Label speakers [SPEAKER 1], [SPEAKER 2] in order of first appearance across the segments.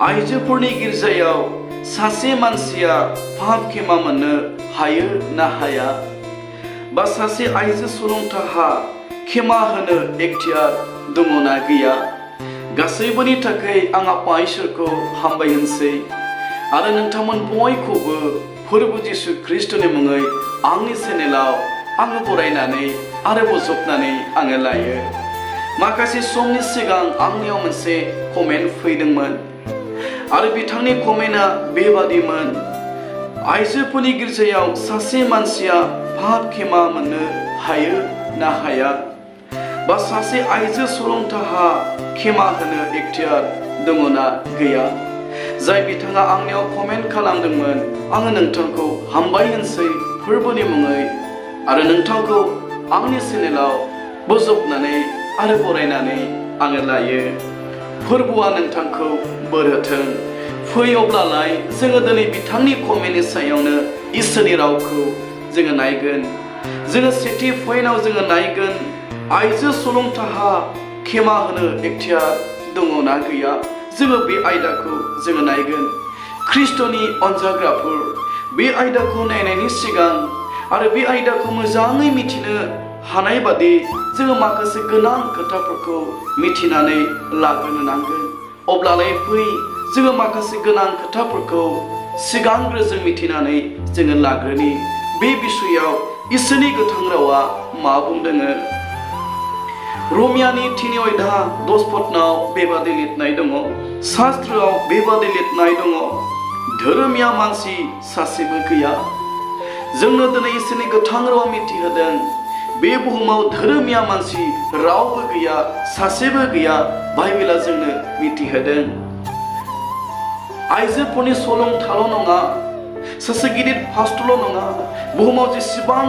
[SPEAKER 1] आइजोफोरनि गिर्जायाव सासे मानसिया पाप खेमा मोननो हायो ना हाया? बा सासे आइजो सुलुंथाहा खेमा होनो एखतियार दङ ना गैया? गासैबोनि थाखाय आं आफा इसोरखौ हामबाय होनसै आरो नोंथांमोन बयखौबो फोरबो जिसु ख्रिस्टनि मुङै आंनि चेनेलाव आङो बरायनानै आरो बजबनानै आङो लायो। माखासे समनि सिगां आंनियाव मोनसे कमेन्ट फैदोंमोन आरो बिथांनि कमेन्टआ बेबादिमोन, आइजोफोरनि गिर्जायाव सासे मानसिया पाप खेमा मोननो हायो ना हाया? बा सासे आइजो सुलुंथाहा खेमा होनो एखतियार दङ ना गैया? जाय बिथाङा आंनियाव कमेन्ट खालामदोंमोन, आङो नोंथांखौ हामबाय होनसै फोरबोनि मुङै आरो नोंथांखौ आंनि चेनेलाव बजबनानै आरो बरायनानै आङो लायो। फोरबोआ नोंथांखौ बोर होथों। फै अब्लालाय जोङो दिनै बिथांनि कमेन्टनि सायावनो इसोरनि रावखौ जोङो नायगोन। जोङो सेथि पइन्टआव जोङो नायगोन, आइजो सुलुंथाहा खेमा होनो एखतियार दङ ना गैया? जोङो बे आयदाखौ जोङो नायगोन। ख्रिस्ट'नि अनजाग्राफोर, बे आयदाखौ नायनायनि सिगां आरो बे आयदाखौ मोजाङै मिथिनो हानाय बादि जोङो माखासे गोनां खोथाफोरखौ मिथिनानै लाग्रोनो नांगोन। अब्लालाय फै जोङो माखासे गोनां खोथाफोरखौ सिगांग्रो जों मिथिनानै जोङो लाग्रोनि बे बिसयाव इसोरनि गोथां रावा मा बुंदों। रमियानि 3:10 बेबादि लिरनाय दङ, शास्त्रआव बेबादि लिरनाय दङ, धोरोमिया मानसि सासेबो गैया। जोंनो दिनै इसोरनि गोथां रावा मिथिहोदों, बे बुहुमाव धोरोमिया मानसि रावबो गैया, सासेबो गैया। बाइबेला जोंनो मिथिहोदों। आइजोफोरनि सुलुंथाल' नङा, सासे गिदिर पास्टरल' नङा, बुहुमाव जेसेबां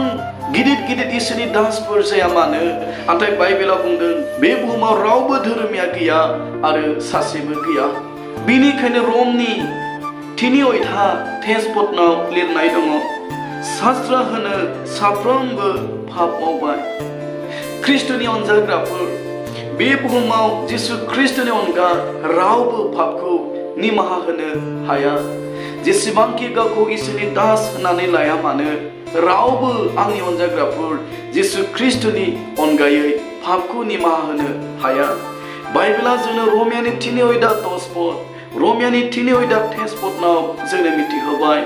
[SPEAKER 1] गिदिर गिदिर इसोरनि दासफोर जाया मानो, नाथाय बाइबेला बुंदों बे बुहुमाव रावबो धोरोमिया गैया आरो सासेबो गैया। बेनिखायनो रमनि 3:10 लिरनाय दङ, शास्त्र होनो साफ्रोमबो पाप मावबाय। ख्रिस्ट'नि अनजाग्राफोर, बे बुहुमाव जिसु ख्रिस्ट'नि अनगा रावबो पापखौ निमाहा होनो हाया। जेसेबांखि गावखौ इसोरनि दास होननानै लाया मानो, रावबो आंनि अनजाग्राफोर जिसु ख्रिस्ट'नि अनगायै पापखौ निमाहा होनो हाया। बाइबेला जोंनो रमियानि 3:10 जोंनो मिथिहोबाय,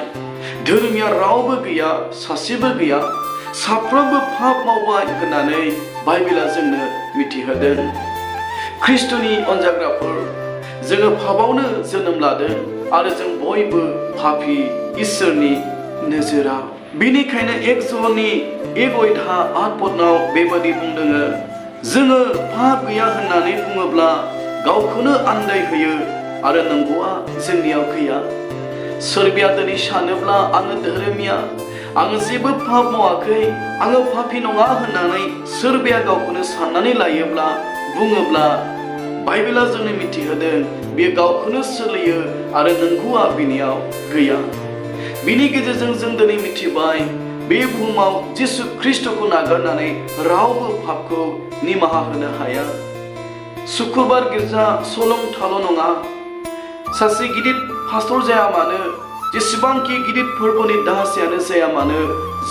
[SPEAKER 1] धोरोमिया रावबो गैया, सासेबो गैया, साफ्रोमबो पाप मावबाय होननानै बाइबेला जोंनो मिथिहोदों। ख्रिस्ट'नि अनजाग्राफोर, जोङो पापआवनो जोनोम लादों आरो जों बयबो पापी इसोरनि नोजोराव। बेनिखायनो 1 ज'हननि 1:8 बेबादि बुंदों, जोङो पाप गैया होननानै बुङोब्ला गावखौनो आन्दाय होयो आरो नंगौआ जोंनियाव गैया। सोरबाया दिनै सानोब्ला आङो धोरोमिया, आङो जेबो पाप मावाखै, आङो पापी नङा होननानै सोरबाया गावखौनो साननानै लायोब्ला बुङोब्ला बाइबेला जोंनो मिथिहोदों, बेयो गावखौनो सोलियो आरो नंगौआ बिनियाव गैया। बिनि गेजेरजों जों दिनै मिथिबाय, बे बुहुमाव जिसु ख्रिस्ट'खौ नागारनानै रावबो पापखौ निमाहा होनो हाया। सुक्रुबार गिर्जा सोलोंथाल' नङा, सासे गिदिर पास्टर जाया मानो, जेसेबांखि गिदिर फोरबोनि दासियानो जाया मानो,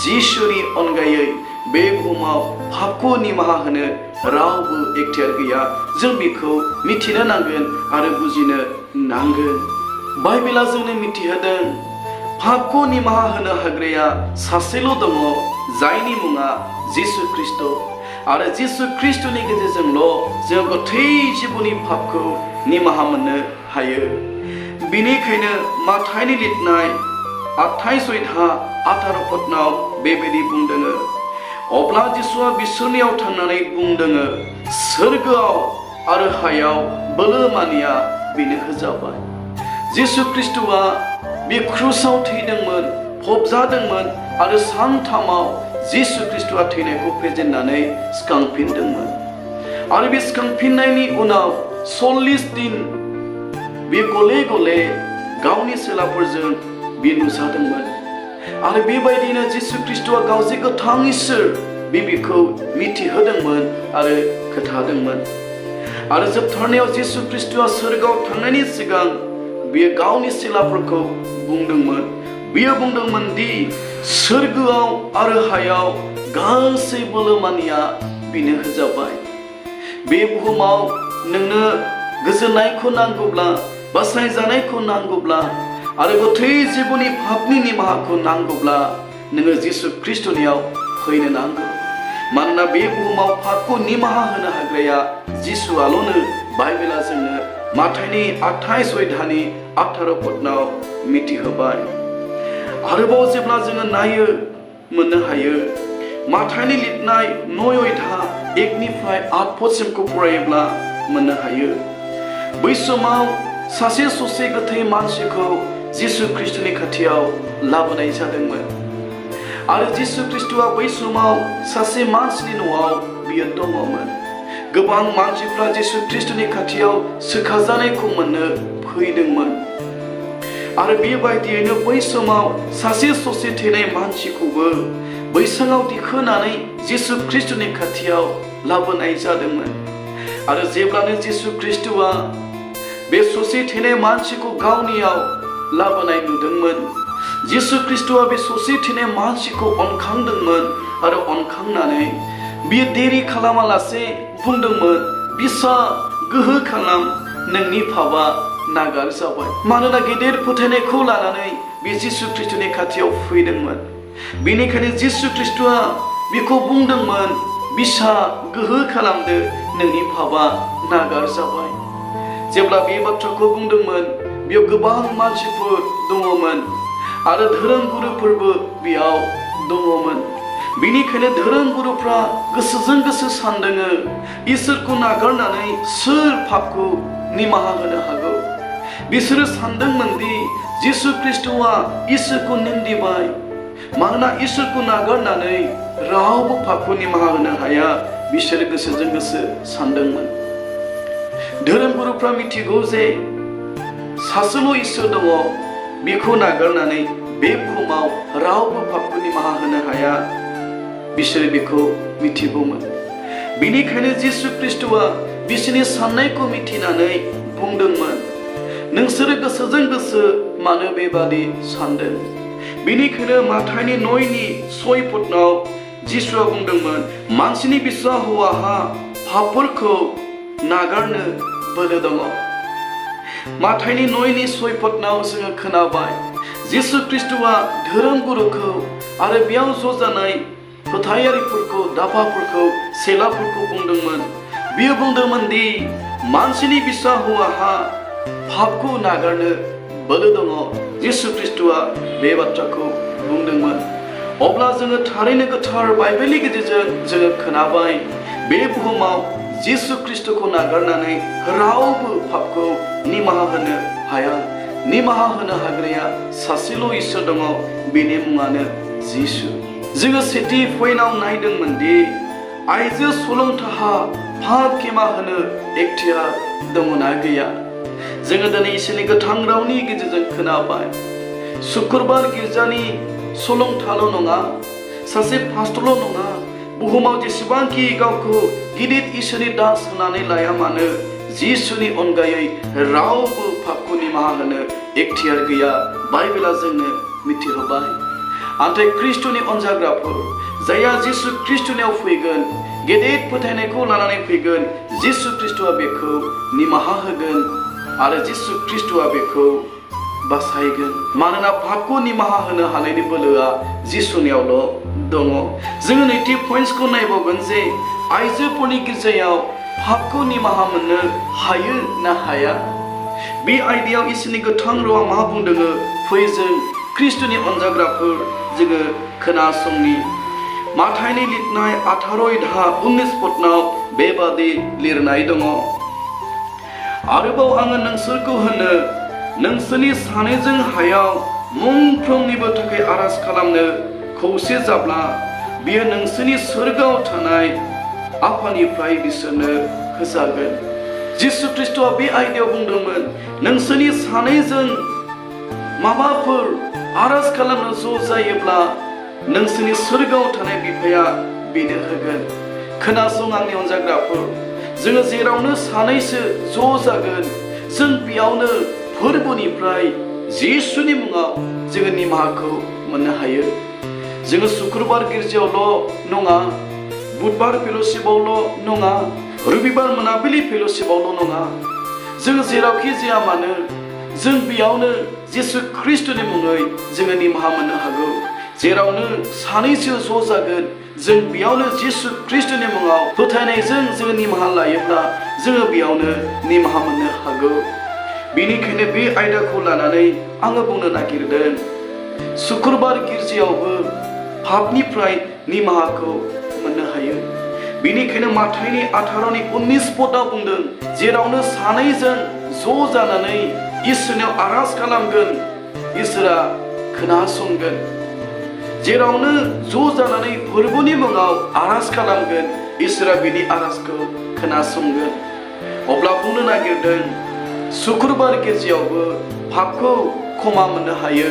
[SPEAKER 1] जिसुनि अनगायै बे बुहुमाव पापखौ निमाहा होनो रावबो एखतियार गैया। जों बेखौ मिथिनो नांगोन आरो बुजिनो नांगोन। बाइबेला जोंनो मिथिहोदों, पापखौ निमाहा होनो हाग्राया सासेल' दङ, जायनि मुङा जिसु ख्रिस्ट'। आरो जिसु ख्रिस्ट'नि गेजेरजोंल' जों गथै जिबुनि पापखौ निमाहा मोननो हायो। बेनिखायनो माथाइनि लिरनाय 28:18 बेबायदि बुंदों, अब्ला जिसुआ बिसोरनियाव थांनानै बुंदों, सोरगोआव आरो हायाव बोलो मानिया बेनो होजाबाय। जिसु ख्रिस्ट'आ बे क्रुसाव थैदोंमोन, फबजादोंमोन आरो सानथामाव जिसु ख्रिस्ट'आ थैनायखौ फेजेननानै सिखांफिनदोंमोन। आरो बे सिखांफिननायनि उनाव 40 दिन बे गले गले गावनि सेलाफोरजों बे नुजादोंमोन। आरो बेबायदिनो जिसु ख्रिस्ट'आ गावजे गोथां इसोर बेखौ मिथिहोदोंमोन आरो खोन्थादोंमोन। आरो जोबथारनायाव जिसु ख्रिस्ट'आ सोरगोआव थांनायनि सिगां बियो गावनि सिलाफोरखौ बुंदोंमोन। बियो बुंदोंमोन दि सोरगोआव आरो हायाव गासै बोलोमानिया बिनो होजाबाय। बे बुहुमाव नोंनो गोजोननायखौ नांगौब्ला, बासायजानायखौ नांगौब्ला आरो गोथै जिबुनि पापनि निमाहाखौ नांगौब्ला नोङो जिसु ख्रिस्टनियाव फैनो नांगौ। मानोना बे बुहुमाव पापखौ निमाहा होनो हाग्राया जिसुआल'नो बाइबेला जोंनो माथाइनि 28 अध्यायनि 18 पदनाव मिथिहोबाय। आरोबाव जेब्ला जोङो नायो मोननो हायो माथाइनि लिरनाय 9 अध्याय 1निफ्राय 8 पदसिमखौ फरायोब्ला मोननो हायो। बै समाव सासे ससे गोथै मानसिखौ जिसु ख्रिस्टनि खाथियाव लाबोनाय जादोंमोन आरो जिसु ख्रिस्टआ बै समाव सासे मानसिनि न'आव बियो दङमोन। गोबां मानसिफ्रा जिसु ख्रिस्टनि खाथियाव सोखाजानायखौ मोननो फैदोंमोन आरो बेबायदियैनो बै समाव सासे ससे थैनाय मानसिखौबो बैसाङाव दिखोनानै जिसु ख्रिस्टनि खाथियाव लाबोनाय जादोंमोन। आरो जेब्लानो जिसु ख्रिस्टआ बे ससे थैनाय मानसिखौ गावनियाव लाबोनाय नुदोंमोन, जिसु ख्रिस्टआ बे ससे थैनाय मानसिखौ अनखांदोंमोन आरो अनखांनानै बियो देरि खालामालासे बुंदोंमोन, बिसा गोहो खालाम, नोंनि पापआ नागार जाबाय। मानोना गेदेर फोथायनायखौ लानानै बे जिसु ख्रिस्टनि खाथियाव फैदोंमोन। बेनिखायनो जिसु ख्रिस्टआ बिखौ बुंदोंमोन, बिसा गोहो खालामदो, नोंनि पापआ नागार जाबाय। जेब्ला बे बाथ्राखौ बुंदोंमोन बेयाव गोबां मानसिफोर दङमोन आरो धोरोम गुरुफोरबो बेयाव दङमोन। बेनिखायनो धोरोम गुरुफ्रा गोसोजों गोसो सानदोङो, इसोरखौ नागारनानै सोर पापखौ निमाहा होनो हागौ। बिसोरो सानदोंमोन दि जिसु ख्रिस्टआ इसोरखौ निन्दिबाय, मानोना इसोरखौ नागारनानै रावबो पापखौ निमाहा होनो हाया। बिसोरो गोसोजों गोसो सानदोंमोन। धोरोम गुरुफ्रा मिथिगौ जे सासेल' इसोर दङ, बेखौ नागारनानै बे बुहुमाव रावबो पापखौ निमाहा होनो हाया। बिसोरो बेखौ मिथिगौमोन। बेनिखायनो जिसु ख्रिस्टआ बिसोरनि साननायखौ मिथिनानै बुंदोंमोन, नोंसोरो गोसोजों गोसो मानो बेबादि सानदों। बेनिखायनो माथाइनि 9:6 पदनाव जिसुआ बुंदोंमोन, मानसिनि बिसा हौवाहा पापफोरखौ नागारनो बोलो दङ। माथाइनि 9:6 पदनाव जोङो खोनाबाय जिसु ख्रिस्टआ धोरोम गुरुखौ आरो बेयाव ज' जानाय फोथायारिफोरखौ, दाफाफोरखौ, सेलाफोरखौ बुंदोंमोन। बियो बुंदोंमोन दि मानसिनि बिसा हौवाहा पापखौ नागारनो बोलो दङ। जिसु ख्रिस्टआ बे बाथ्राखौ बुंदोंमोन। अब्ला जोङो थारैनो गोथार बाइबेलनि गेजेरजों जोङो खोनाबाय, बे बुहुमाव जिसु ख्रिस्टखौ नागारनानै रावबो पापखौ निमाहा होनो हाया। निमाहा होनो हाग्राया सासेल' इसोर दङ, बेनि मुङानो जिसु। जोङो सेथि पइन्टआव नायदोंमोन दि आइजो सलोंथाहा पाप खेमा होनो एखतियार दङना गैया। जोङो दिनै इसोरनि गोथां रावनि गेजेरजों खोनाबाय, सुक्रुबार गिर्जानि सलोंथाल' नङा, सासे पास्टरल' नङा, बुहुमाव जेसेबांखि गावखौ गिदिर इसोरनि दास होनानै लाया मानो, जिसुनि अनगायै रावबो पापखौ निमाहा होनो एखतियार गैया। बाइबेला जोंनो मिथिहोबाय। नाथाय ख्रिस्टनि अनजाग्राफोर जायहा जिसु ख्रिस्टनियाव फैगोन, गेदेर फोथायनायखौ लानानै फैगोन, जिसु ख्रिस्टआ बेखौ निमाहा होगोन आरो जिसु ख्रिस्टआ बेखौ बासायगोन। मानोना पापखौ निमाहा होनो हानायनि बोलोआ जिसुनियावल' दङ। जोङो नैथि पइन्टखौ नायबावगोन जे आइजोफोरनि गिर्जायाव पापखौ निमाहा मोननो हायो ना हाया। बे आयदायाव इसोरनि गोथां रावा मा बुंदों, फै जों ख्रिस्टनि अनजाग्राफोर जोङो खोनासंनि। माथाइनि लिरनाय 18:19 पदनाव बेबादि लिरनाय दङ, आरोबाव आङो नोंसोरखौ होनो, नोंसोरनि सानैजों हायाव मुंफ्रोमनिबो थाखाय आरज खालामनो खौसे जाब्ला बियो नोंसोरनि सोरगोआव थानाय आफानिफ्राय बिसोरनो होजागोन। जिसु ख्रिस्टआ बे आयदायाव बुंदोंमोन, नोंसोरनि सानैजों माबाफोर आरज खालामनो ज' जायोब्ला नोंसोरनि सोरगोआव थानाय बिफाया बेनो होगोन। खोनासं आंनि अनजाग्राफोर, जोङो जेरावनो सानैसो ज' जागोन, जों बेयावनो फोरबोनिफ्राय जिसुनि मुङाव जोङो निमाहाखौ मोननो हायो। जोङो शुक्रबार गिर्जायावल' नङा, बुधबार फेल'शिपआवल' नङा, रबिबार मोनाबिलि फेल'शिपआवल' नङा, जों जेरावखि जाया मानो जों बेयावनो जिसु ख्रिस्टनि मुङै जोङो निमाहा मोननो हागौ। जेरावनो सानैसो ज' जागोन जों बेयावनो जिसु ख्रिस्टनि मुङाव फोथायनायजों जोङो निमाहा लायोब्ला जोङो बेयावनो निमाहा मोननो हागौ। बेनिखायनो बे आयदाखौ लानानै आङो बुंनो नागिरदों, शुक्रबार गिर्जायावबो पापनिफ्राय निमाहाखौ मोननो हायो। बेनिखायनो माथाइनि 18:19 पदआव बुंदों, जेरावनो सानैजों ज' जानानै इसोरनियाव आरज खालामगोन इसोरा खोनासंगोन। जेरावनो ज' जानानै फोरबोनि मुङाव आरज खालामगोन इसोरा बिनि आरजखौ खोनासंगोन। अब्ला बुंनो नागिरदों, शुक्रबार गिर्जायावबो पापखौ क्षमा मोननो हायो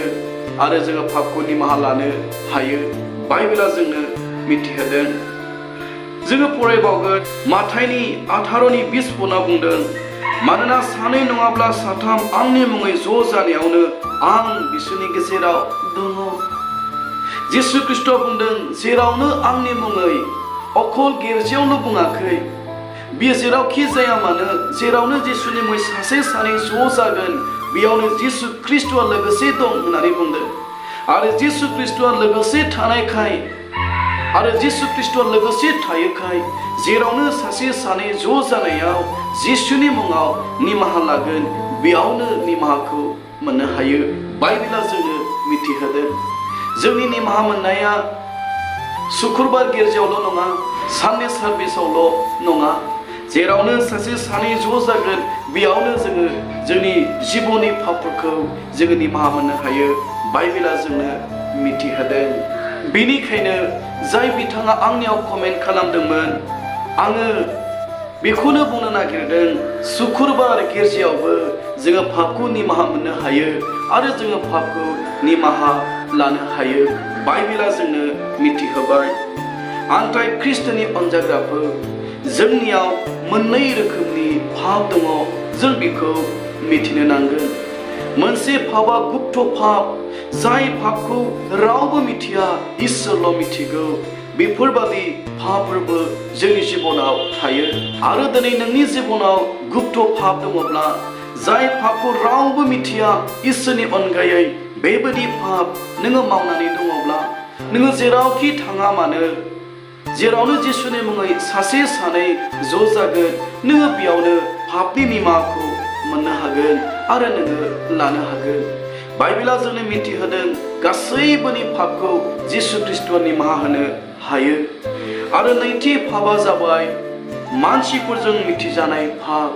[SPEAKER 1] आरो जोङो पापखौ निमाहा लानो हायो। बाइबेला जोंनो मिथिहोदों। जोङो फरायबावगोन, माथाइनि 18:20 पदआव बुंदों, मानोना सानै नङाब्ला साथाम आंनि मुङै ज' जानायावनो आं बिसोरनि गेजेराव दङ। जिसु ख्रिस्टआ बुंदों, जेरावनो आंनि मुङै, अखल गिर्जायावल' बुङाखै, बियो जेरावखि जाया मानो जेरावनो जिसुनि मुङै सासे सानै ज' जागोन बेयावनो जिसु ख्रिस्टआ लोगोसे दं होननानै बुंदों। आरो जिसु ख्रिस्टआ लोगोसे थानायखाय आरो जिसु ख्रिस्टआ लोगोसे थायोखाय जेरावनो सासे सानै ज' जानायाव जिसुनि मुङाव निमाहा लागोन बेयावनो निमाहाखौ मोननो हायो। बाइबेला जोंनो मिथिहोदों। जोंनि निमाहा मोननाया शुक्रबार गिर्जायावल' नङा, सानडे सार्भिसावल' नङा, जेरावनो सासे सानै ज' जागोन बेयावनो जोङो जोंनि जिबननि पापफोरखौ जोङो निमाहा मोननो हायो। बाइबेला जोंनो मिथिहोदों। बेनिखायनो जाय बिथाङा आंनियाव कमेन्ट खालामदोंमोन, आङो बेखौनो बुंनो नागिरदों, शुक्रबार गिर्जायावबो जोङो पापखौ निमाहा मोननो हायो आरो जोङो पापखौ निमाहा लानो हायो। बाइबेला जोंनो मिथिहोबाय। आन्टाय ख्रिस्टनि अनजाग्राफोर, जोंनियाव मोननै रोखोमनि पाप दङ, जों बेखौ मिथिनो नांगोन। मोनसे पापा गुप्त पाप, जाय पापखौ रावबो मिथिया, इसोरल' मिथिगौ। बेफोरबादि पापफोरबो जोंनि जिबनाव थायो। आरो दिनै नोंनि जिबनाव गुप्त पाप दङब्ला, जाय पापखौ रावबो मिथिया इसोरनि अनगायै, बेबायदि पाप नोङो मावनानै दङब्ला, नोङो जेरावखि थाङा मानो, जेरावनो जिसुनि मुङै सासे सानै ज' जागोन, नोङो बेयावनो पापनि निमाहाखौ मोननो हागोन आरो नोङो लानो हागोन। बाइबेला जोंनो मिथिहोदों, गासैबोनि पापखौ जिसु ख्रिस्टआ निमाहा होनो हायो। आरो नैथि पापआ जाबाय मानसिफोरजों मिथिजानाय पाप।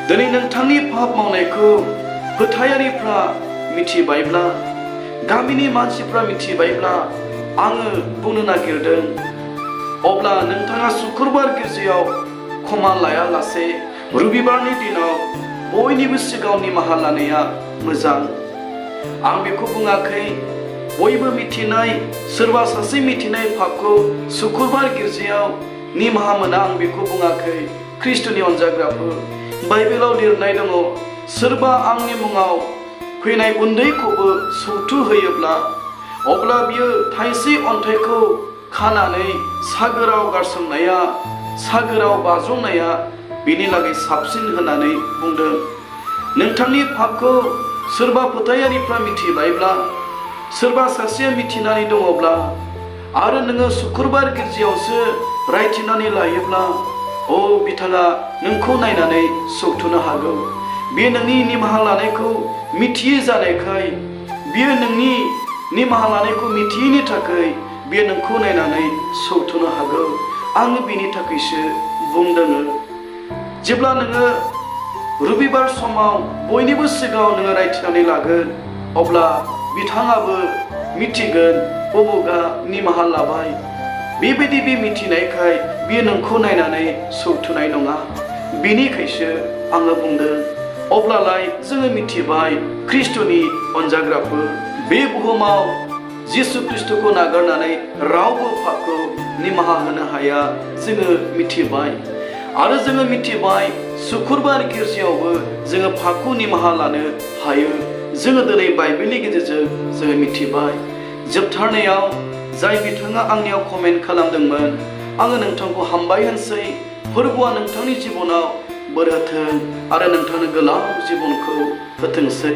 [SPEAKER 1] दिनै नोंथांनि पाप मावनायखौ फोथायारिफ्रा मिथिबायब्ला, गामिनि मानसिफ्रा मिथिबायब्ला, आङो बुंनो नागिरदों, अब्ला नोंथाङा शुक्रबार गिर्जायाव क्षमा लायालासे रबिबारनि दिनाव बयनिबो सिगाङाव निमाहा लानाया मोजां। आं बेखौ बुङाखै बयबो मिथिनाय, सोरबा सासे मिथिनाय पापखौ शुक्रबार गिर्जायाव निमाहा मोना, आं बेखौ बुङाखै। ख्रिस्टनि अनजाग्राफोर, बाइबेलाव लिरनाय दङ, सोरबा आंनि मुङाव फैनाय उन्दैखौबो सौथु होयोब्ला, अब्ला बियो थाइसे अन्थाइखौ खानानै सागोराव गारसोमनाया, सागोराव बाज्रुमनाया बिनि लागै साबसिन होननानै बुंदों। नोंथांनि पापखौ सोरबा फोथायारिफ्रा मिथिबायब्ला, सोरबा सासेया मिथिनानै दङब्ला, आरो नोङो शुक्रबार गिर्जायावसो रायथिनानै लायोब्ला, बिथाङा नोंखौ नायनानै सौथुनो हागौ। बे नोंनि निमाहा लानायखौ मिथियै जानायखाय, बियो नोंनि निमाहा लानायखौ मिथियैनि थाखाय बियो नोंखौ नायनानै सौथुनो हागौ। आङो बेनि थाखायसो बुंदों, जेब्ला नोङो रबिबार समाव बयनिबो सिगाङाव नोङो रायथिनानै लागोन, अब्ला बिथाङाबो मिथिगोन उमुगा निमाहा लाबाय। बेबायदि बे मिथिनायखाय बियो नोंखौ नायनानै सौथुनाय नङा। बेनिखायसो आङो बुंदों, अब्लालाय जोङो मिथिबाय, ख्रिस्टनि अनजाग्राफोर, बे बुहुमाव जिसु ख्रिस्टखौ नागारनानै रावबो पापखौ निमाहा होनो हाया, जोङो मिथिबाय। आरो जोङो मिथिबाय, सुकुरबार गिर्जायावबो जोङो फाखु निमाहा लानो हायो। जोङो दिनै बाइबेलनि गेजेरजों जोङो मिथिबाय। जोबथारनायाव जाय बिथाङा आंनियाव कमेन्ट खालामदोंमोन, आङो नोंथांखौ हामबाय होनसै। फोरबोआ नोंथांनि जिबनाव बोर होथों आरो नोंथांनो गोलाव जिबनखौ होथोंसै।